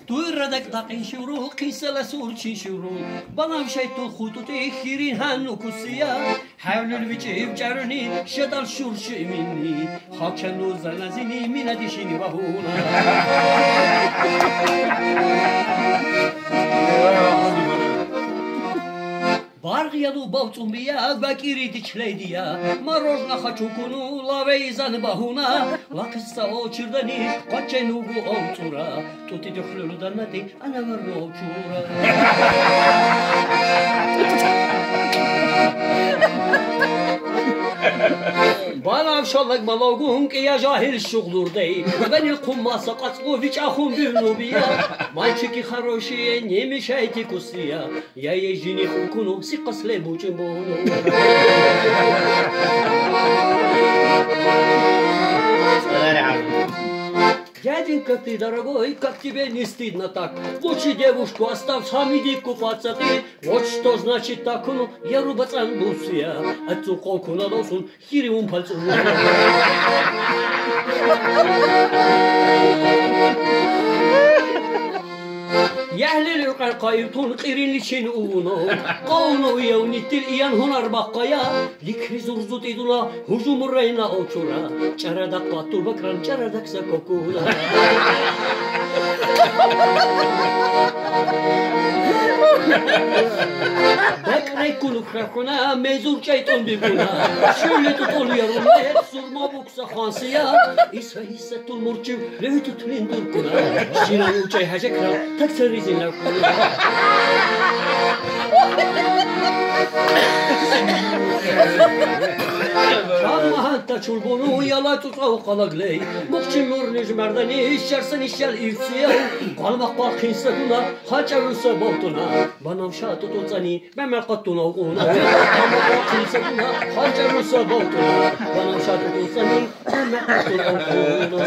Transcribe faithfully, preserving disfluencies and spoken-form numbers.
Туйрадак такьин шуру, къисала сурчин шуру, Банавшай тул хутутӀи хирин гьанну кусия, гьавлил вичӀив чаруни, шатӀал шуршу имини, халчанну заназини, минадишини вагьуна. Баргъ яду бавцӀунбия, бакӀириди члейдия, мороженое хочу куну, лавейзан багьуна, лакъиса очирдани, къаченугу овцӀура, тӀутӀи духлулу даннати, ана варну овчура. Банавшалаг малавгун кьия жагьил шугълурдей, бенил къуммаса къацӀгу вичӀахун бивнубия, мальчики хорошие, не мешайте кусия. Я ей жених укуну, сикъас лебучӀин буну. Дяденька ты дорогой, как тебе не стыдно так? Лучше девушку оставь, сам иди купаться ты. Вот что значит так, ну, я рубацан бусия. Отцу колку надо сун, Хири унпалцӀуна. Ягьлили къайгъа ивтун къиринличин уна. Къавну уявни тил иян гьунар бакъая. Ликри зурзутӀидуна гьужумуррайна очура. ЧӀарадакь къатур бакран чӀарадакь са кокуна. Бакрай кунук хахуна, мезур чӀайтӀун бикуна. Шуьлли тутӀул яруна, сурма букса хансия. Иса, иса тул мурчив, луьгьуьт тулин дуркуна. Ширан учӀай гьажакра, таксаризин лакуна. Шамагьанта чулбуну яла цӀуцӀав къалаглей. Мухчи мурни жумардани, ишчарсани шал ивцияв. Къалмакъ къахъин сагуна, хачаруса балтуна. Банавша тутӀуцӀани, бамел къаттуна укъуна. Къалмакъ къахъин сагуна, хачаруса балтуна. Банавша тутӀуцӀани, бамел къаттуна укъуна.